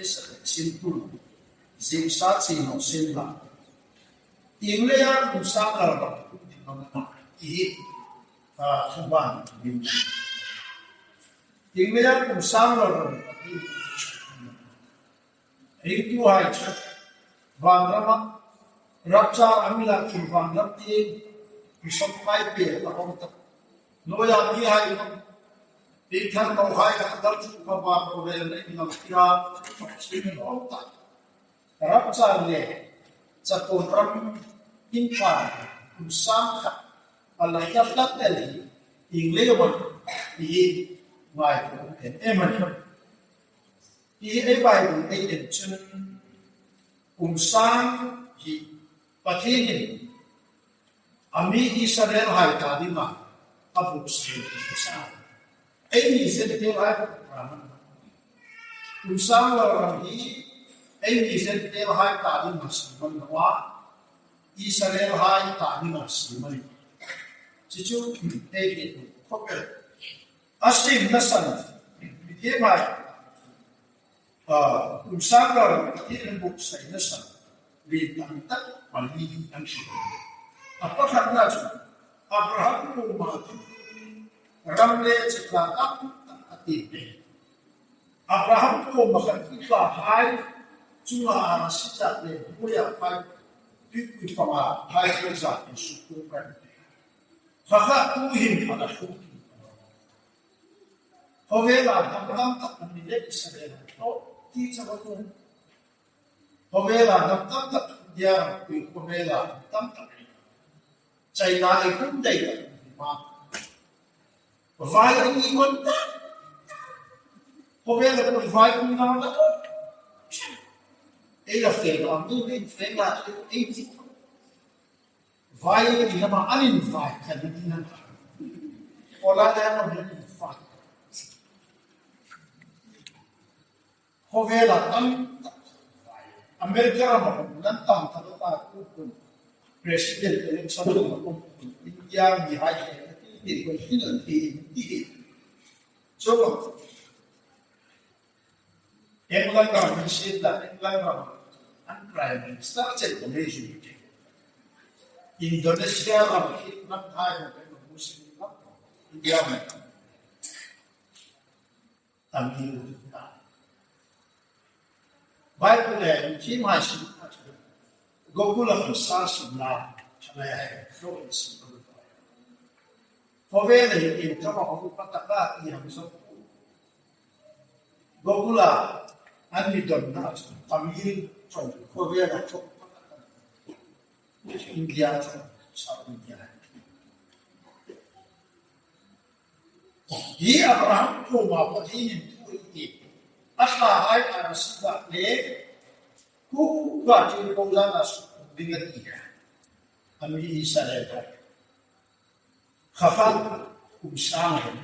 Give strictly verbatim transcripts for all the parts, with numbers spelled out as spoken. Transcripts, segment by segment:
Sin tu, zing sa chi no sin la. Ieng leia kum sang ral ral ti hi, a, thuban min. Ieng leia kum sang ral ral ti. Ringtuhai chu vanrama rapture a mi lak chun vanram tieng bishop hai pe ta hong ta. Noya mihai, Peter mohai ka dal chu ka ba ko le le in lam tia, sin hong ta. Rapture le, chatuon ram in pa, kum sang khat, a la hiat lak tel hi, ieng leia wan, ti hi, ngai ko em em a ni. Hi ei Bible ei en chun, kum sang hi Pathienin a mi Israelhai ta dinga a buk siem ti sa. Ei mi Gentile hai buk ram. Kum sang ral ram hi ei mi Gentile hai ta dinga siem a ni naw a, Israelhai ta dinga siem a nih. Chu chu ei hriet khawp el. A siemna san, Mithiemhai, a, kum sang ral ram hi an buk saina san, lien tam tak pali an hril. A pakhatna chu, Abraham kuoma ram le chitla tam tak a tiem. Abraham kuoma khan i tla hai, chunga a si zat le hmuia hai, tuipui panga hai, hai zat in suktu kan. Kha kha tu hin a la suk. Khawvela hnam tam tak an ni le Israel an thaw ti chauh a tum. Khawvela hnam tam tak India ram pui khawvela hnam tam tak. China ei kum dai tak ma. Vai ei ni man ta. Khawvela kum vai kum na ta. Ei la fe la, mi ei fe la, ei ti. Vai ei ni ma, an invite kan ni na. Ola da na invite. Khawvela tam tak. America rama hung an tam tak tak ku kun. President election rama hung kun. India mihai he ti ti ko hin an ti ti. So, England rama hin sin la, England rama an Prime Minister che ko le ju. Indonesia rama hin an Thai rama hin Muslim rama. India rama. Tamil. Bible-in thiem hai sin. Gokula khan sa sin la. Chale hai. Khawvela hi in kama hong pa taka i ham so. Gokula an mi donna Tamil chong khawvela chong. India chong South India. Hi Abraham kuoma Pathienin thu a ti. A tla hai a na si zat le, ku va ti ko la na su ding a ti. A mi Israel hai. Kha kha kum sang hai.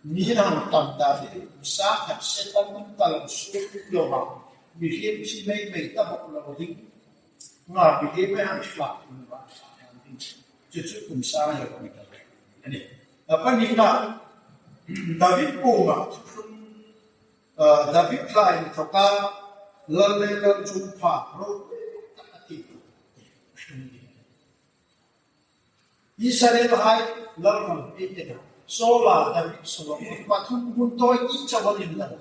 Ni nang tam ta ti kum sang khat se tam kum ta lo su lo ha. Mi hiem si mei mei ta bok lo ding. Nga bi ke pe han hlak in ba sa han ding. Chu chu kum sang ya ko ta. Ani. A pa ni na David kuoma, ah, David lai ni thoka lal le lal chu pha ro ta ti. Israel hai lal kan pe te. Saula, David, Solomon, pathum hun toi i chawan in lal.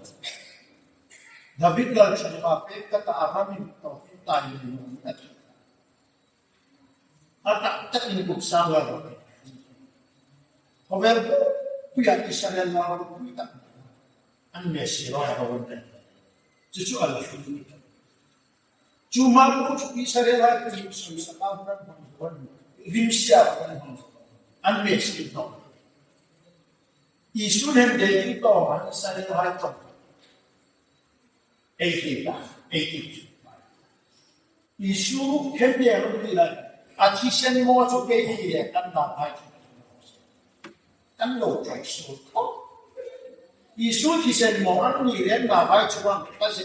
David lal chun ma pe ka ta a ram in to ta ni ni ta. A tak tak in kum sang ral ral. Khawvel buoipui a Israel ral buoipui tak. An Messi ro ha ro. Chu chu a la. Chu ma ko chu Israel hai chu sum sa ka ran hmang hmang. Rim sia ran hmang. An Messi to. Isu hem de to ma Israel hai to. Ei ti ta, ei ti chu. Isu hem de ro ti la. A thisen maw chu kei ti le kan na hai chu. Kan lo try so. Isu thisen maw an ni le na hai chu ang ta se.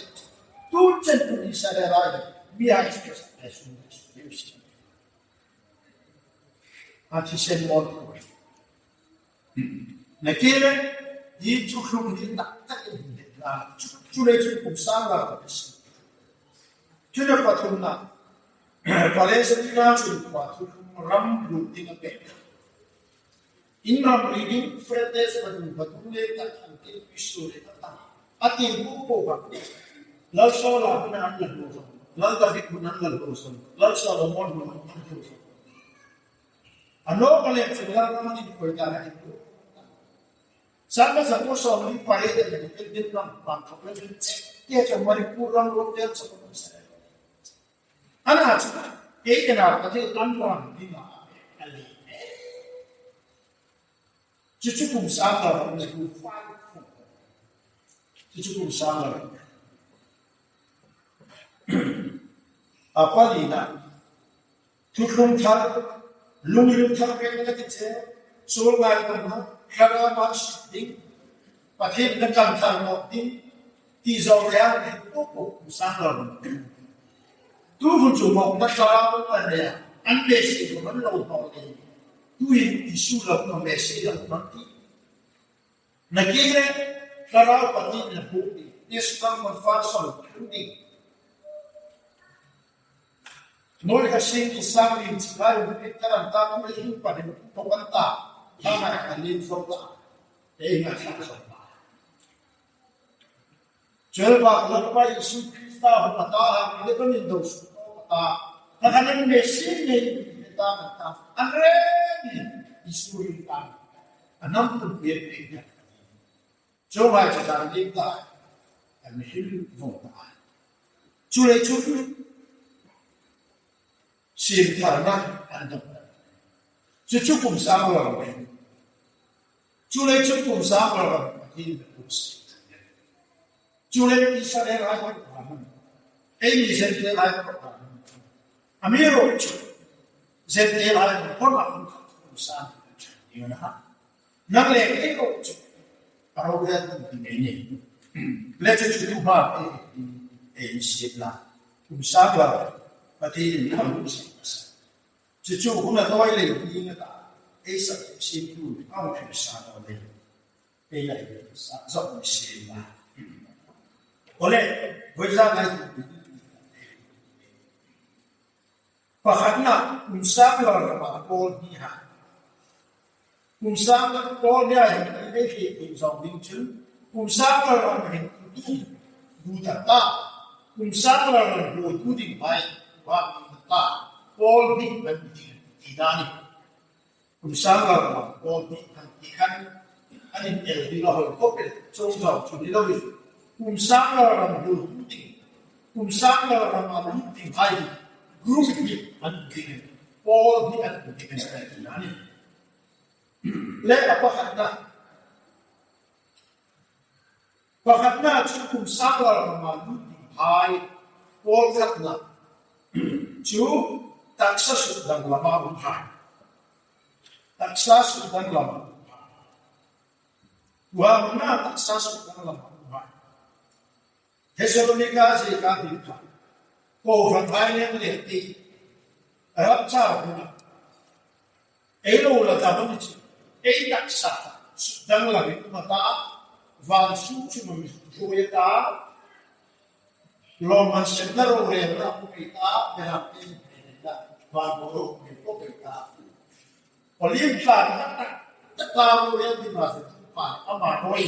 Tu chen tu Israel hai. Mi hai chu sa su. A thisen maw. Nakie le, hi chu hlum hi tak tak in la chu Chuleiin chu kum sâng lar ka hni. Chun a pathumna, Palestine-a chun pathum ram lut ding a pêk. In ram ri ding, Euphrates vadung vadung le tak an tin pisu le tak tak. A tin bu bu ba. Lal Saula hun an la lo zo. Lal David hun an la lo zo. Lal Solomon hun an la lo zo. A naw ka le chu lal ram ni koi ta na hin bu. Sangkhat sangkhat sawmhni pariet le khat din ram pan thawk le din. Ke chu Manipur ram lo tel chu ko sa. Ana chu, ke ke na ka thil an ram ding a. A le. Chu chu kum sâng lar ram le kum fai. Chu chu kum sâng lar ram. A palina. Thuthlung thar, lungril thar pek ka ti che, suol ngaithlak, thlarau hmang sip ding, Pathien kan thar nawk ding, ti zo le a, ko ko, kum sâng lar ram. Tu hun chu mawkna thlarau kan nei a, an Messi ko man lo hnawl ding. Tuhin Isu lo na Messi lo man ti. Nakie le, thlarau Pathien na bu ding, Isu kan man fa so ding. Noi ka sing ki sang lim chi kai hun ki taran ta ku le hin pa den to kan ta. Ta na ka lim so ta. Ei na sa so ta. Chel ba la pa Isu Krista ho pa ta ha le ka min do su ta. Ka ka nen me sing ne ta ta. An re ni Isu ri ta. Anam tu pe pe. Chuonghai chu dan ding ta, an hil vong ta. Chuleiin chu siem tharna an dam. Chu chu kum sâng lar ram. Chuleiin chu kum sâng lar ram hin kum siem. Chuleiin Israel ai ko ram. Ei ni Israel ai ko ram. Amiruokchu, Gentile hai hmuna kum sâng ni na. Nang le kei ruok chu, a ro le tum ti nei ni. Le chu chu tu ma e, e, e, si la. Kum sâng lar, Pathienin a hung siem a sa. Chu chu hun a tawi le ni na ta, ei sa siem tu, a hung siem sa ta le. Ei la, sa, sa siem la. Ole, voi za ngai tu. Pakhatna, kum sâng lar rama pawl ni ha. Kum sâng lar pawl ni ha hin ei hriet ding zawng ding chun, kum sâng lar ram hin tu bu ta ta. Kum sâng lar ram bu tu ding bai, wa ta. Pawl ni ban ding ti dan ni. Kum sâng lar ram pawl ni kan ti khan, an in el ding a hoi khop el, chuong zawng chu ni lo in. Kum sâng lar ram lut ding, kum sâng lar ram a lut ding hai, group ni an ding, pawl ni an ding kan ti a ni. Le a pakhatna, Pakhatna chu kum sâng lar rama lut ding hai, pawl khatna chu taksa suk dang lama um hai. Taksa suk dang lama um hai. Tua hmuna taksa suk dang lama um hai. Thessalonika zieka hin kha. Ko hran hai leng le ti. Rapture huna. Ei lo la ta hmang chu. Ei taksa. Suk dang la mi kuma ta. Van su chu ma mi su ya ta. Lo man sem na ro re na ku pi ta. Be ha pi ta. Van bo ro mi ko pi ta. Olive tlan tak tak tak ta ro re ti ma se tu pa ama noi.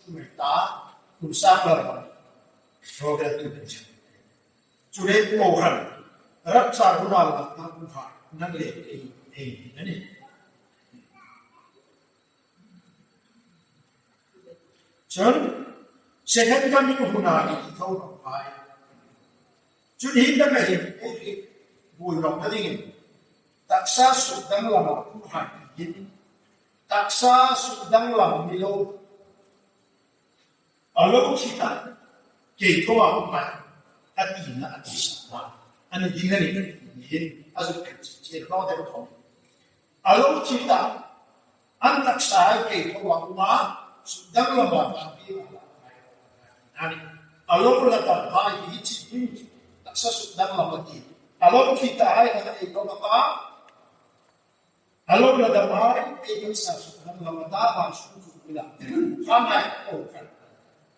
Chu mai ta. Kum sâng lar ram. Ro re tu. Chu le ko hran. Rapture huna la ta ku ha. Nang le ei ei ni. Chun, second coming huna ni tho ram hai. Chun hi dang a hin, ei hi, bul ram na dingin. Taksa suk dang lama um hai hin. Taksa suk dang lama mi lo. A lo thi ta, kei tho a um hai. A tina a ti sa. Ani ding ani hin, a zuk kan chi, chi lo de ko. A lo thi ta, an taksa hai kei tho a um a, suk dang lama ta pi la. Ani, a lo la ta hai hi chi hin, taksa suk dang lama ti. A lo thi ta hai ka kei tho a, a lo la ta hai kei taksa suk dang lama ta ba suk suk la. Kha mai ko kha.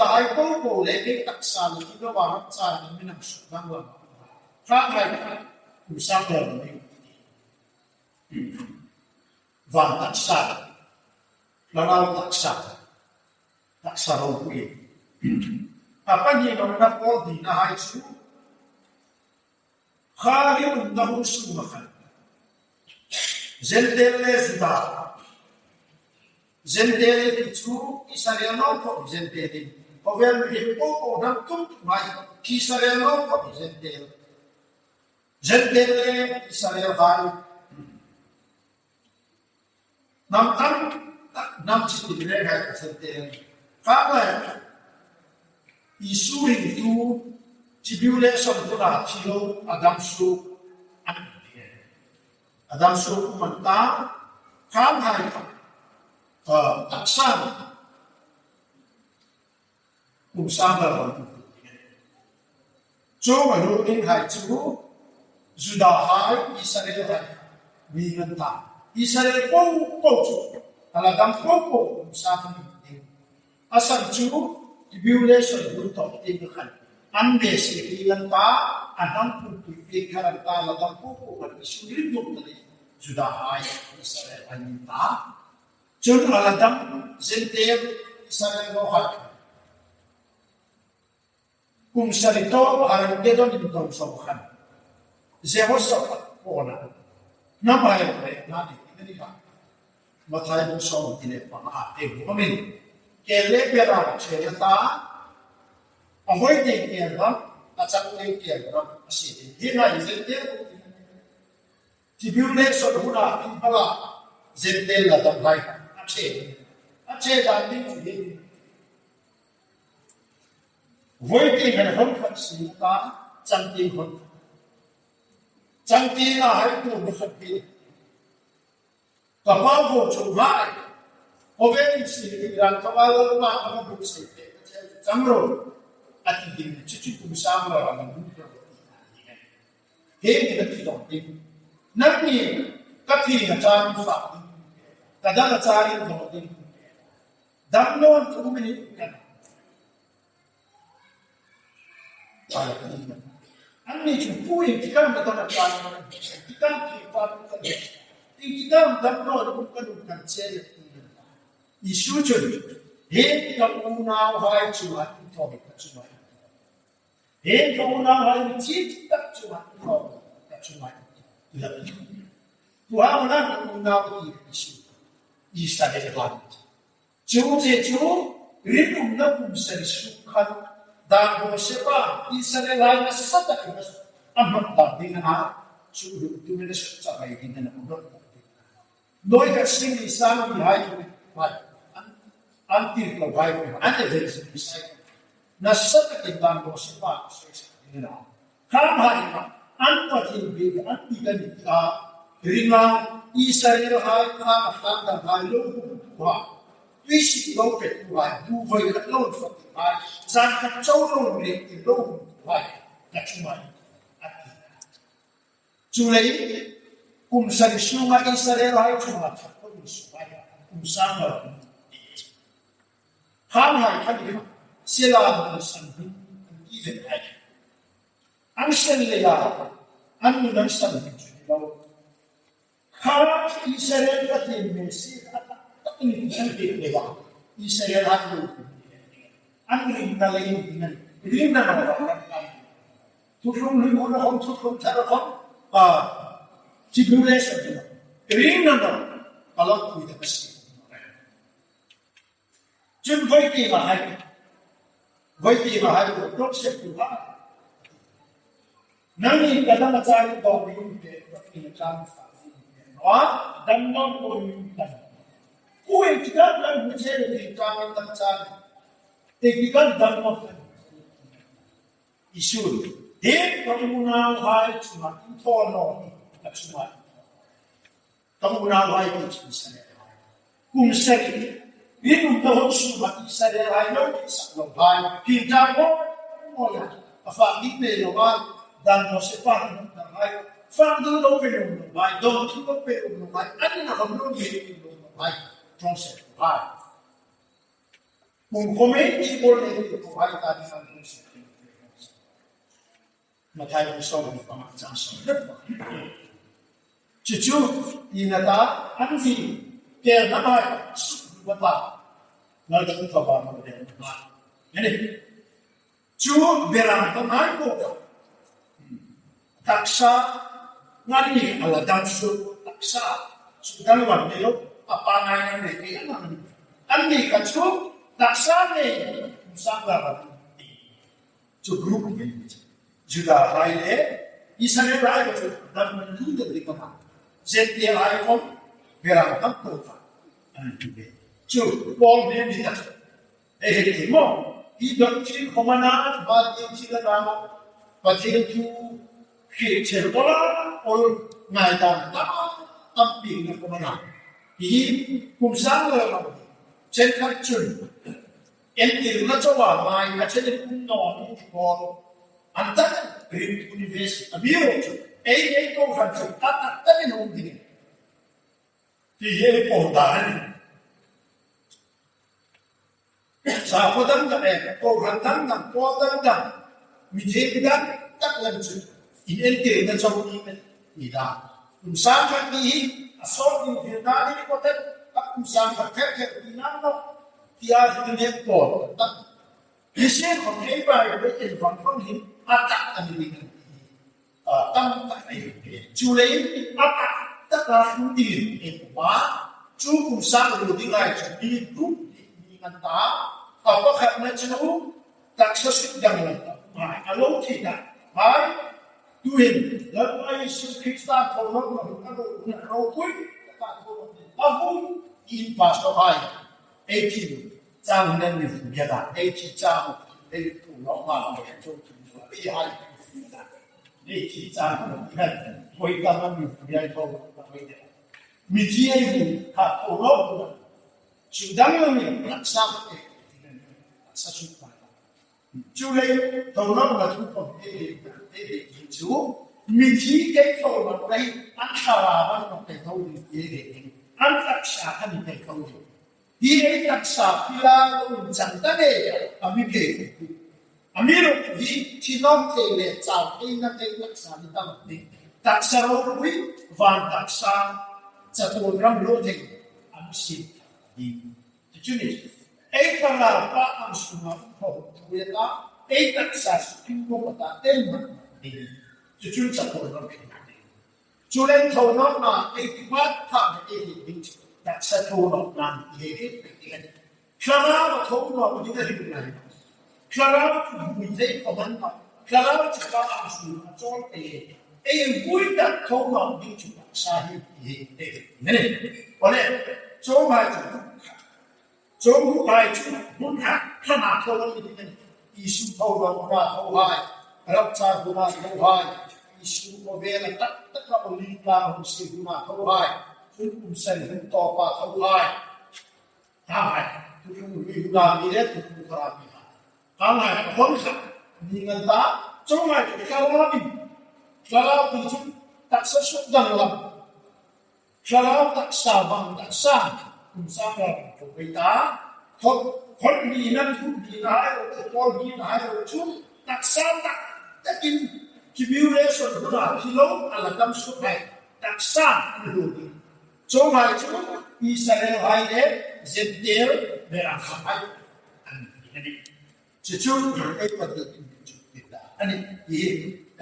Juda hai po po le kei taksa le ti lo a ram cha ni mi nam su dang lam. Kha hai kha. Kum sang le ram ni. Van taksa. Hlarau taksa. Taksa ropui. A pahni nawna pawl dingna hai chu. Kha ri umna hun sung a khan. Gentile le Juda. Gentile ti chu Israel naw khom Gentile. Khawvel mi po po dang tum tum hai. Israel naw khom Gentile. Gentile le Israel hai. Hnam tam tak hnam chi tin le hai ka chen te. Kha lai. Isu ringtu tribulation huna thi lo Adam suok an ti. Adam suok um an ta. Kha lai. Ah, taksa. Kum sang le ram. Chu ma lu ding hai chu Juda hai Israel hai mi ngan ta. Israel po po chu a la dam po po kum sang ni ding. A san chu tribulation hun tawp ding khan. An be se ti ngan ta, an hang pun pui pe kharan ta la dam po po kan Isu ri dum ta ni. Juda hai Israel hai mi ta. Chun a la dam Gentile Israel lo hai. Kum sari to Armagedon in tong so khan. Jehoshaphat pona. Na bai le na ni ni ka. Mathai bung sawm ti le panga a te bu min. Ke le pe ra che le ta. A hoi te ke ra, a chak te ke ra, a si te. Hi na Gentile. Tribulation huna in pala Gentile la dam lai a che. A che dan ding chu hi. Voi tieng khan hon khat si ta, chang tieng hon. Chang tieng a hai tu mi khat hi. Ka pa vo chu ngai. Oven si ran ka ba lo ma ka bu si. Chang ro. A ti ding chu chu kum sang ro ma bu ro. He ni ka ti dong ding. Nang ni ka ti na chang fa. Ka da na chang dong ding. Dam non tu mi ni ka. Anni chu pu in tikam ka tana pa, tikam ki pa ka, tikam dam no ka nu kan che le. Isu chun, he ka unau hai chu a thaw ka chu mai. He ka unau hai mi chi tak chu a thaw ka chu mai. Tu ha na ka unau ti Isu. Israel hai. Chu che chu, rinumna kum sari sung khan, dan Mosepa, Israel hai nasa takin a hmat ta ding a, chu ru tu na sa ta bai ding a hmat ta ding. Noi ka sing ni sang ni hai tu, hai, an, an tir ko hai, an evangelist hai. Nasa takin dan Mosepa, so sa ding a. Khanghai kha, an Pathien bik an bik a ni ta, ringa Israel hai kha a hlan dam hai lo hum tu hai, tui sik lo pe tu hai, bu voi khat lo fak tu hai, zan khat chau lo rem ti lo hum tu hai, ka chu mai, a ti. Chuleiin, kum sari sunga Israel hai chunga thak ko ni su hai, kum sang lo. Khanghai kha ni kha, sela lo san ni, an ti ven hai. An sen le ya, an nun an san chu lo. Kha Israel ka ti me si, a tak tak ni an ti le ya. Israel an lo. An ring na le ni, ring na na. Thutlung ring na hon, thutlung thar hon. Ah, tribulation. Ring na na. Alak ku da si. Chun voi ti ma hai. Voi ti ma hai ko dok se tu ha. Nang ni ka dang a chai dok ni te, dok ni ka chang sa ni te. Wa, dang mong ko ni ta. Ku e ti ka dang ni che ni ka dang chang. Te ti ka dang mong. Isu. He ka unau hai chunga in thaw naw ni. Ka chunga. Ka unau hai ti chu Israel hai. Kum sari. Rinumna hon sunga Israel hai lo ti sak lo hai. Hi ta mo, mo ya. A fak ni pe lo hai. Dan Mosepa ni ta hai. Fak du lo pe lo hai. Dong tu lo pe lo hai. An na hon lo pe lo hai. Trong se hai. Kum kome ti bol ne ti ko hai ta ni an se. Mathai bung sawm panga chang sawm. Chu chu, ina ta, an ti, ke na mai, su, ba ta. Na ta ko ba ma de ma. Ani. Chu berang ta mai ko. Taksa, ngani ala dang su, taksa. Su dang wan ne lo, apa ngai ne ke na. An ni ka chu, taksa ne, sa ba ba. Chu group ni. Juda hai le Israel hai chu dam man lu de ri ka. Gentile hai khom berang tam to ta. An tu de. Chu Paul ne ni ta. E he ti mo. I dam chi khom ana ba ti chi la na. Ba ti tu ki che ko la ol ngai ta ta. Tam pi na khom ana. I kum sang la la. Chen kar chun. Entirna chauha mai, a chen kum naw ni ti Paul. An tak rim university a mi ro chu. Ei, ei kohran chu, tak tak tak in hung ding. Ti hi ei Paul ta ni. Sa ko dang dang e, kohran dang dang, Paul dang dang. Mi thei dang tak lam chu. In entirna chauha ni ni da. Kum sang khat ni hi, a sawt ni thil ta ni ko tet, tak kum sang khat khat khat ni nang no. Ti a hi ni Paul. Tak Christian khom hei Bible en vang khom hin a tak a ni ding. A tam tak a ni ding. Chu leiin a tak tak a hung ding en ma. Chu kum sang lo ding ai chu ni tu ni ngan ta. A pakhatna chu taksa suk dang lo ta. Mai a lo thi ta. Mai tuhin Lalpa Isu Krista thawhlawm a lo na ropui. Ta thawhlawm a hung in pastor hai. Eighteen, chang hnen ni hmu bia ta, eighteen chang. Ei tu lo ma lo chu chu lo. Ei hai. Ei chi cha lo hai. Voi ka ma mi ya lo. Mi chi ei bu ka ko lo. Chu dang lo mi raksa. Raksa chu pa. Chuleiin, thonawkna thu khawm ei hriet, ei hriet ding chu, mithi ei thonawk lei, an thlarau an nawk thei tho ding ei hriet ding, an taksa an thei tho ding. Hi ei taksa hi la lo inchang ta le, a mi thei. A mi ro hi, thi nawk thei le, chau thei na thei taksa ni ta ding. Taksa ropui, van taksa, chatuon ram lo thei, a mi siem ta ding. Chu chu ni, ei thlarau pa ang sunga um ho tu ya ta, ei taksa supreme ko ta, ei ma ni. Chu chu chatuon ram thei. Chuleiin thonawkna, ei ti bat tha, ei ti ding chu. Taksa thonawkna, ei ti ding. Thlarau thonawk ding a hring lai. Thlarau chu vui thei khawm a ni nawh. Thlarau chu ka ang sunga chawl te. Ei vui tak thonawk ding chu taksa hi, hi, hi, hi. Ni. Ole, chawmhai chu, chawmhai chu, hun khat, thana thonawk ding a ni. Isu thonawk huna tho hai. Rapture huna tho hai. Isu ko vela tak tak a oli ka hung si huna tho hai. Chun kum sen hun to pa tho hai. Hai, thuhmu ri huna mi le thuhmu thara mi hai. Ka ngai ka hon sa. Ni ngan ta, chawmhai chu thlarau mi. Thlarau mi chu taksa suk dang lam. Thlarau taksa bang taksa. Kum sang lam chu bai ta. Thot, thot ni na thu ni na hai ro, thot ni na hai ro chu. Taksa tak, takin. Tribulation huna hi lo, a la dam suk hai. Taksa, ni lo ni. Chawmhai chu Israelhai le Gentile le a kha hai. An ni a ni. Chu chu ei pa ti chu ti ta. A ni hi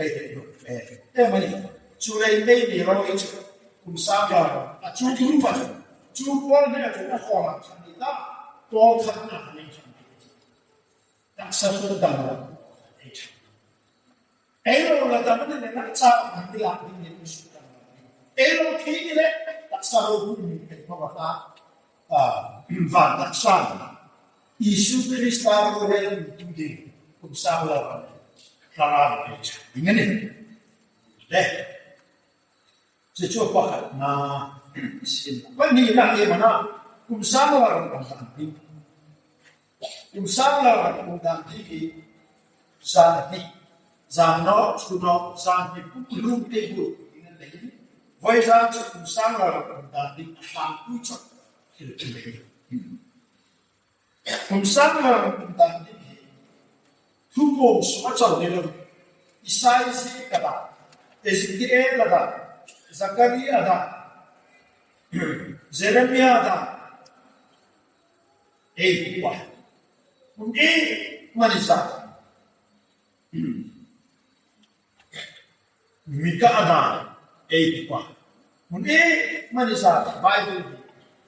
ei ei lo. Eh, eh, mani. Chuleiin ei ni ro ei chu. Kum sang lam. A chu chu pa. Chu pawl ni a chu a ko ha chan ni ta. Pawl khat na ni chan ni. Taksa suk dang lam. Ei lo la dam ni le taksa hang ni la ding ni suk dang lam. Ei lo thi ni le taksa ropui ni te ko ta. A, van taksa. Isu Krista ro le tu ding. Kum sang lam. Thlarau le chu. Ding ni. Le. Chu chu pakhatna, sin. Pahnina ei mana, kum sang lam kum dan ding. Kum sang lam kum dan ding hi, zan hni, zan naw, chu naw, zan hni kum lum te bu, ding a nei. Voi zan chu kum sang lam kum dan ding, a sang tu chu, thil tu le. Kum sang lam kum dan ding hi. Thu bawm suok a chau ni lo. Isai zie ka ta. Ezekiel a ta. Zakaria a ta. Jeremia a ta. Ei kum a. Kum ei mani sa. Mika a ta, ei ti pa. Hun ei mani sa Bible hi,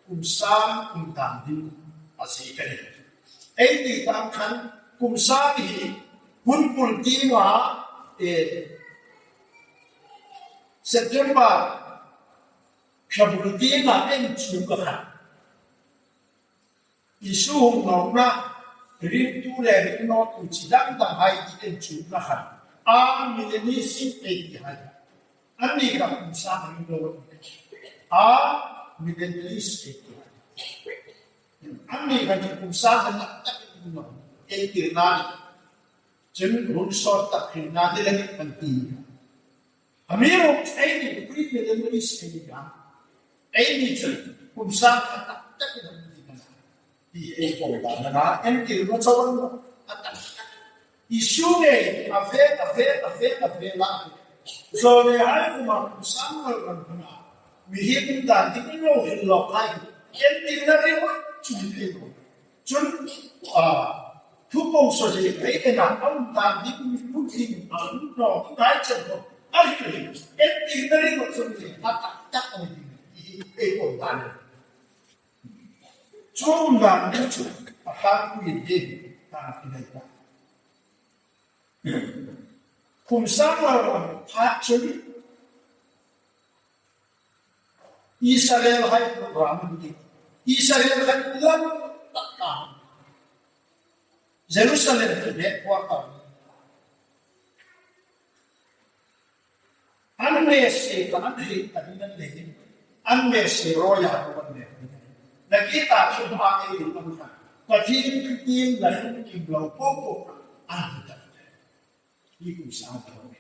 kum sang kum dan ding a zie ka ni. Ei ti tah khan, kum sang hi, hun bul tienga, eh, September, thla bul tienga en chu ka khan. Isu hung nawkna, ringtu le ringnawtu chi dang dang hai ti en chu na khan. A milenis ei ti hai. Anni kha kum sang a ni lo. A milenis ei ti hai. Anni kha kum sang a ni tak tak ni lo. Ei ti na ni. Chun hun sawt tak hi na ni le kan ti. Amiruokchu eini premillennialist ei ni a. Eini chu kum sang a tak tak ei ni a. Ti ei ko ta na, entirna chauh a tak tak. Isu ngei a ve, a ve, a ve, a ve la. Zawlnei hai kuoma kum sang lo kan huna. Mihriem dan ding lo hin lo kai. Entirna ringawt chu ei ko. Chun, a, thu ko so je, ei, ei na, a um dan ding mi pu ding, a, um no, ngai chen ko. A ri ri, ei ti na ri ko so je, a tak tak a ni ding, i, ei ko dan. Chu um dan ding chu, a tak ku i de, ta ki nei ta. Kum sang lo, a, chu, Israelhai program ni. Israelhai lam tak tak. Jerusalem chu he puar ta. An Messie ka an hriet ta ding an nei. An Messie rawi a raw an nei. Nakie ta chu ba ei ding an kha. Pathien Kristien la kim lo po po an ta. Hi kum sang lo.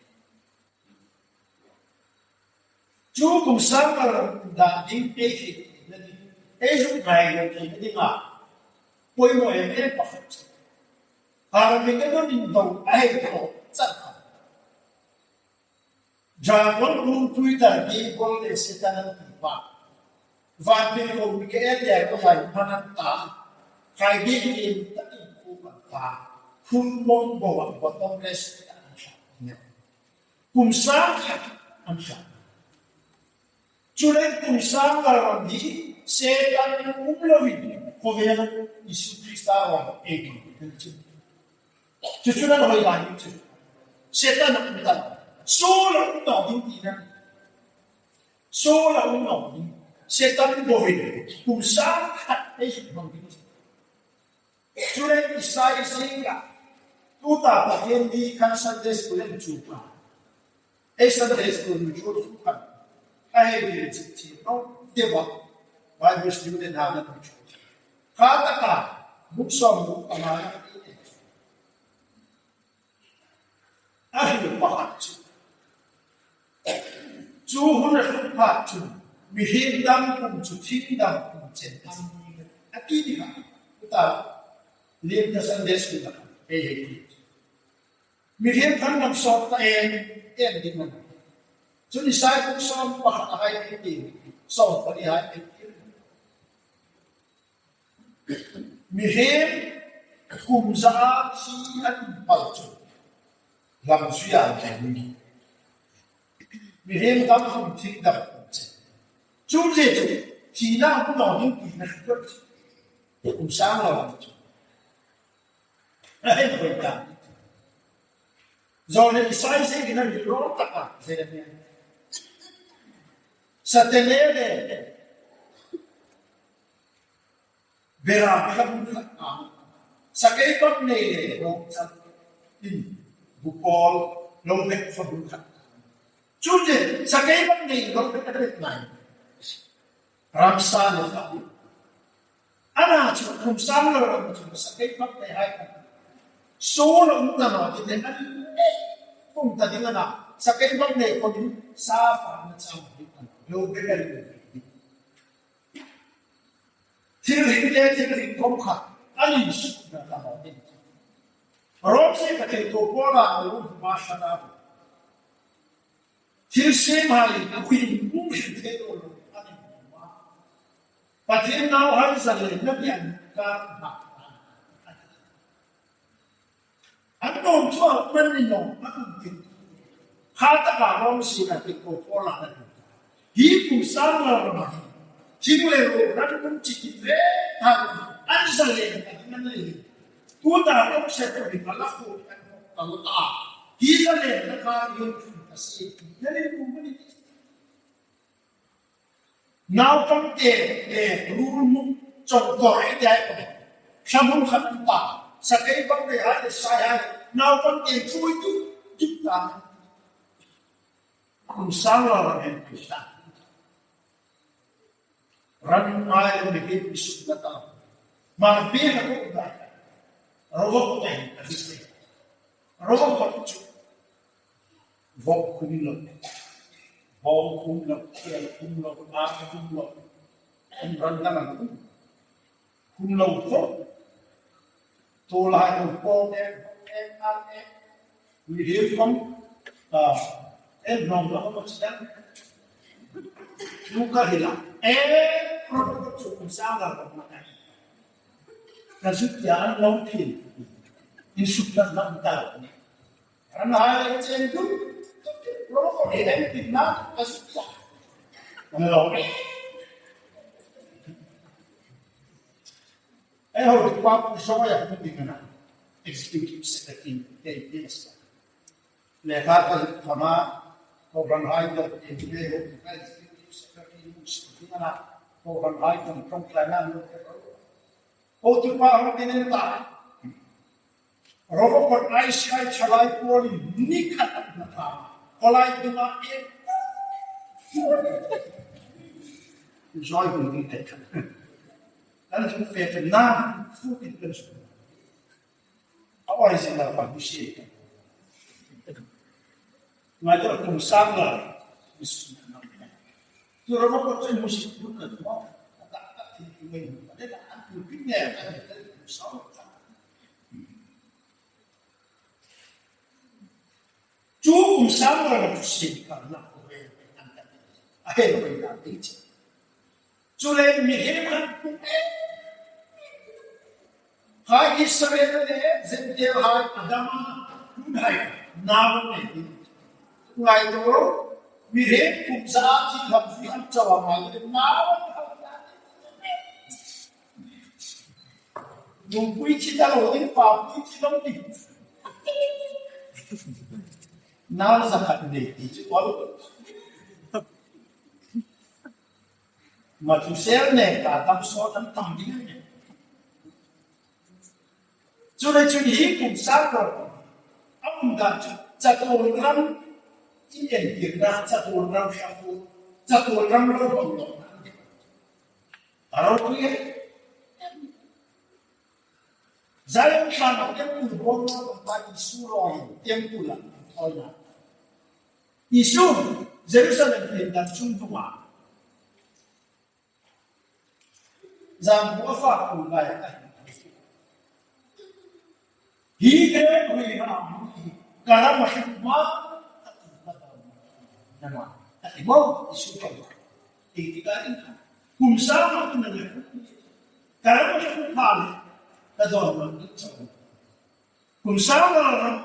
Chu kum sang kar dah ding ei hriet na ding, ei zuk ngai lo thei na dinga poimaw em em pakhat. Armageddon in dong a hei thaw chat kha. Dragon rum tui tar di bol le Setan an ti pa. Van pei ko mi ke en le ko lai manan ta. Kai di ki ta in ku ta. Hun mong bo wa bottomless pit an sha. Kum sang khat an sha. Chuleiin kum sang kar ram hi Setan um lovin khawvela Isu Krista ram ei ding. Chu chu nan hoi lai chu. Setan um ta. Suol um naw ding ti nan. Suol um naw ding. Setan bovin kum sang khat ei hmang ding. Chuleiin Isai zinga tuta Pathienni khan Sunday school en chu pa. Ei Sunday school mi chu chu khan. A hei ri chi chi no deba. Bible student ha na chu. Kha taka buk sawm buk panga na ti e. A hri pakhat chu. Chu hun a hri pakhat chu. Mihriem dam kum chu thing dam kum chen tam. A ti ni ka. Tuta. Liem ta Sunday school na. Hei hei. Mihriem khan dam sawm ta en, en ding man. Chu Isai buk sawm pakhat a hai en ti. Sawm pahni hai en ti. Mihriem kum za thi an pal chu. Lam suya an ni. Mihriem dam kum thing dam kum che. Chu che chu. Thina kum dam ding thina chu. Kum sang lo chu. Ai, koi ta. Zawlnei Isai zei kina mi ro ta ka, zei le mi. Satene le. Bera kha bun khat a. Sakei bak nei le ro ta. In. Bupol, lo bek kha bun khat. Chu che, sakei bak nei lo bek a bek ngai. Ramsa lo ta. Ana chu kum sang lo ram chu sakei bak nei hai. Suol um ta naw ti te an. Kum ta ding ana. Sakei bak nei ko ni sa fa na chang ni. Lo bek a ni. Thil hring te thil hring khom kha. An insukna ta naw ti. Rom se ka te ko ko la lo ma sa na. Thil sem hai a kuin mu hring te lo lo. An insukna. Pathien nauhai zalenna pian ka na. An nuom chu a um an ni naw, a um ti. Kha taka Rom sina ti ko ko la na ti. Hi kum sang la ma. Thing le ro ran kum chi ti ve ta. An zalen ta man le. Tuta kum se ko ni ka la ko an ko ta. Hi zalenna ka yun kum ta si. Ya le kum ni. Naupangte, eh, rul mu, chawng kawr ei ti hai. Ṭha hmun khat an ta, sakei bak nei hai, sai hai. Naupangte thui tu, tu ta. Kum sang lo ram en tu ta. Ran mai lo ni ke pi su ta ta. Ma be ha ko ta. Ro ko te, a ti se. Ro ko chu. Vawk khum lo, bawng khum lo, khel khum lo, ar khum lo, an ran lam an khum. Khum lo vawk. Tu lai lo bawng em, em, ar em. Mihriem khom, ah, em hnawm lo khom a chi dang. Lu ka hila. Em, ro ko chu kum sang lo khom ma ka. Ka zuk ya an lo phin. Insukna na ta. Ran hai chen tu, tu, tu, ro ko he en tin na, ka su ta. An lo. Ei ho tu pa pu so ya tu ding na. Executive Secretary, K P S. Le ka ka kama, ko ran hai ko, K P S, Executive Secretary, mu si ding na, ko ran hai ko, ko ka na, ko tu pa ho tin ta. Robocop I C I thalai pawlin ni khat an hna tha. Khawlai tunga en. Zoi hun ni thei khat. Kan hmu fe fe na, fu tin kan su. A original pa hmu si. Ngai ta kum sang la. Chu Robocop chu hmu si tu ka tu. Ta ta ti ti mai. Ta ta tu pi ne ta ta kum sang la. Chu kum sang la chu si ka na ko ve. A he lo ya ti chi. Chu le mi he man kum e. Hai Israel le Gentile hai Adam a hun hai nau nei. Ngai to mi he kum za chi lam fi han chawa ma le nau. Nungpui chi ta lo ding, papui chi lo ding. Nau za khat nei ti chu ol. Mathusel ne ka tam so tam tam ding. Chu le chu hi kum sang lo. A um dan chu chatuon ram i en tir na chatuon ram sha fu. Chatuon ram lo lo lo. A ro tu ye. Zion tlanga temple bawm lo pa Isu rawi temple a thawi na. Isu Jerusalem pindang chung tunga. Zan bu a fa ku lai a. Hi te hui ha hi ka ram a hring ma. Nama. Ati bo Isu ka. Ti ti ka in. Kum sang ma tu na le. Ka ram a hring ma le. Ka dawn ma ni chau. Kum sang ma ram.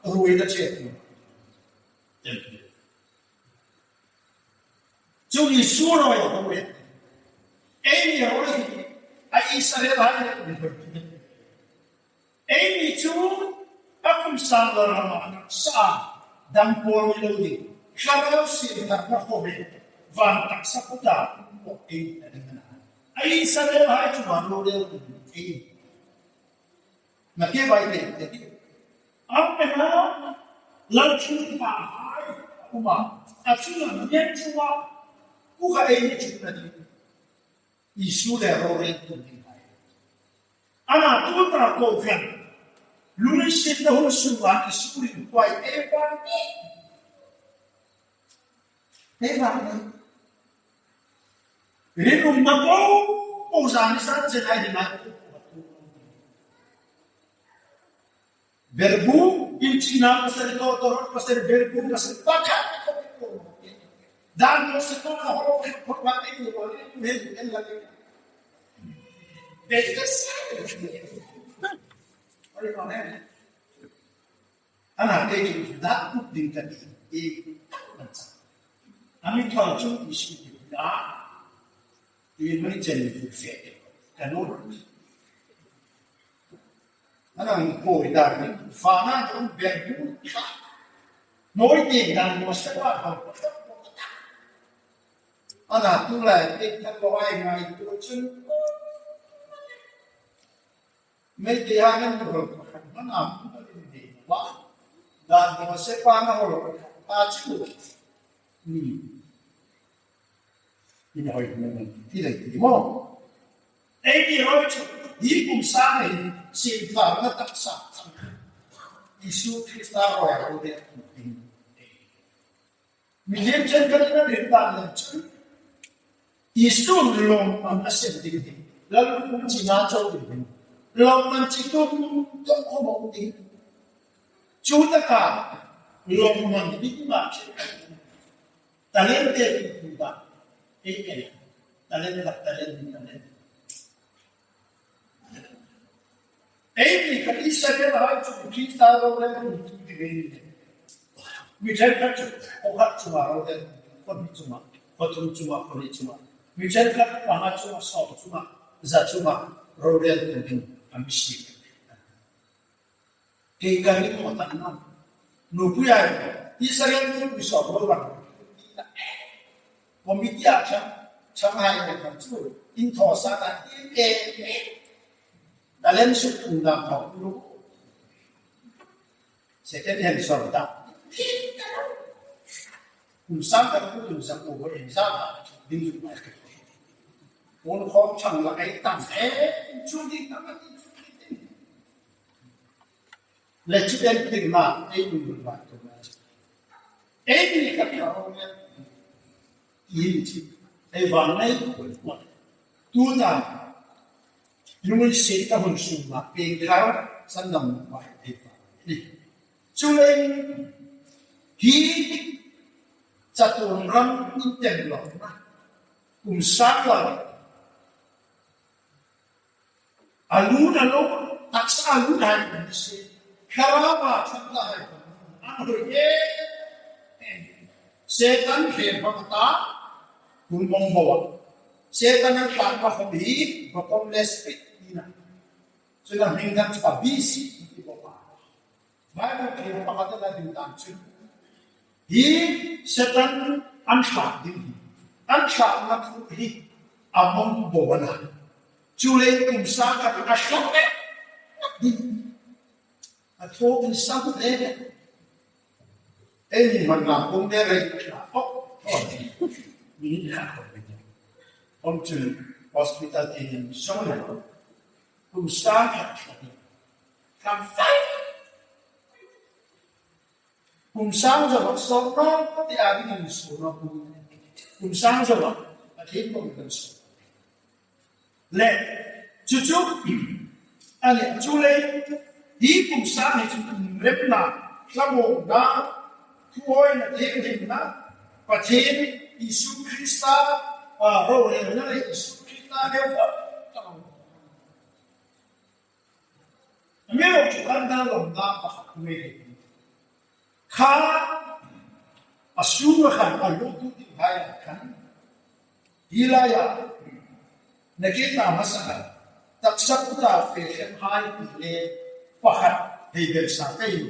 Ruoi ta che. Chu Isu rawi a ruoi. Ei ni rawi. A Israel hai ni. Ei ni chu a kum sang la ram a sa dam pawl ni lo ding. Thlarau sin thar na khawm e. Van taksa kuta ko ei a ding na. A Israel hai chu ma lo le ei. Na ke bai te te. Am pe na lal chu pa hai. Kuma a chu la ngen chu wa. Ku ka ei ni chu na ding. Isu le rorel tum ding hai. Ana tu ta ko khan. Lungsietna hun sunga Isu ring kuai e pa ni. E pa ni. Rinumna ko, ko zani san chen ai ringai ko. Berbu, inchina pasal to, to pasal berbu, pasal pakhat. Dan pasal to, ho, ho, ho, ho, ho, ho, ho, ho, ho, ho. Ana te chu da kut ding ka ti. E, a mi thawng chu Isu ti da. Ti mani chen ni fu fe. Ka no. Ana mi ko da ni. Fa na ko be bu. Noi ti da ni ma se wa ko. Ana tu lai ti ka ko ai ngai tu chun. Mei te ha ngan ko ko. Ana tu ka ni ba. Da ni ma se pa na ko. Ta chu. Ni. Ina hoi hmang ti lei ti maw. Ei ti hoi chu, hi kum sang hin, sin thar na taksa. Isu Krista rawi a ruoi. Mi lim chen kan na lim dan lem chu. Isu lawmman a sem ding. Lal kum chi na chau ding. Lawmman chi tu tu ko mo ding. Chu taka lawmman ding ma chi. Talent te tu tu ta. Ei ei. Talent la talent ni talent. Ei ni ka Israel hai chu Krista lo le tu tu ti ve ni. Mi chen ka chu ko ka chu ma lo le ko ni chu ma. Ko tu chu ma ko ni chu ma. Mi chen ka pa ma chu ma so chu ma. Za chu ma. Ro le tu tu. Ami si. Kei ka ring mo tan na. Nupui ai. Israel nupui so lo ba. Committee a chang, chang hai ne kan chu. In thaw sa ta. In e. Talent su tum na thaw lu. Second hand sawr ta. Kum sang khat kum kum sang ko ko in sa ta. Ding yu ma. Kon khom chang la ai tam e. Chu ding tam a ti chu ding. Le chu en tik ma ei kum kum ma tu ma. Ei ni ka ka ro ne. Ei chi. Ei van nei. Tu ta. Lungsiet ka hun sung ma peng thar sandam ma ei ta. Chuleiin hi chatuon ram in tem lo na. Kum sang la. A lut a lo, taksa a lut hai kum si. Thlarau a thak la hai kum. An hui e. Setan hre hmang ta. Kum mong bo. Setan an tlan ma khom hi, bottomless pit ni na. Chu la hming dang chu a B C ti bawk a. Bible thil pakhat a la ding dan chu. Hi Setan an thlak ding hi. An thlakna thu hi a mong bo a na. Chuleiin kum sang khat a thlak ding. A thaw in sang le. Ei ni man na kum ne rei. Oh, oh. Ni na ko. Om chun hospital ti ni song le. Kum sang khat. Kam fai. Kum sang zo sawr na ti a ding in sawr na kum. Kum sang zo a thei ko kan sawr. Le, chu chu, a ni chu le, hi kum sang hi chu kum remna, thlamuongna, thuoina, thienghlimna, Pathien Isu Krista, a, ro le na le Isu Krista le wa. Amiruokchu kan dan lawmna pakhat nei. Kha a sunga khan a lutu dinghai khan. Hi laia nakie ta hmasa khan. Taksa kuta fe khem hai ti le pakhat hei belsa ka ei.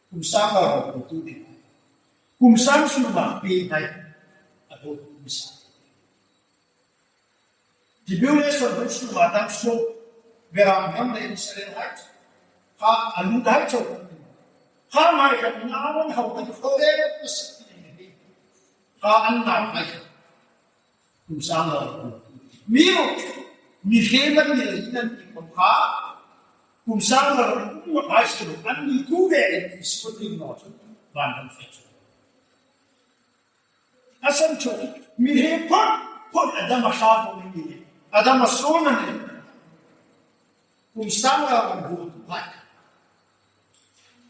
Kum sang a lutu ding. Kum sang sunga pe hai. A lutu sa. Tribulation hun sunga dam suk, Beram dam le Israel hai. Kha a lut hai chau. Kha mai kha na wan hau kan kho le. Kha an na mai. Kum sang a. Mi ro, mi he man ni le nan ti kum kha. Kum sang a, kum hai su, an ni ku ve, su ni no chu. Ban dam fe chu. A san chu, mi he phot, phot a dam a hla ko ni ni. A dam a suon a ni. Kum sang a ram bu tu hai.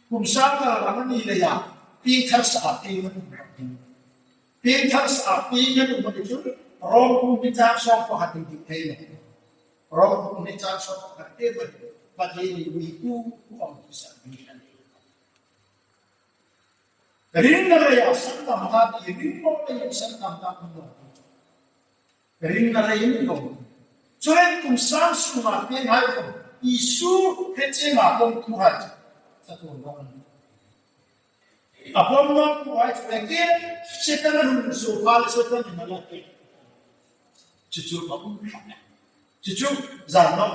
Kum sang a ram ni le ya. Pi thar sa a pi ma tu. Pi thar sa a pi ma tu ma tu. Rom kum pi thar sa ko ha ti ti thei le. Rom kum pi thar sa ko ha ti ma. Pa ti ni wi tu ku om tu sa ni. Ringna rei a san tam ta ti, ringna rei a san tam ta ti. Ringna rei ni ko. Chuleiin kum sang sunga pe hai ko. Isu he che ma ko tu hai. Sa ko no. A pom no tu hai ke Setan nun so pa le Setan ni ma la ke. Chu chu pa um. Chu chu za no.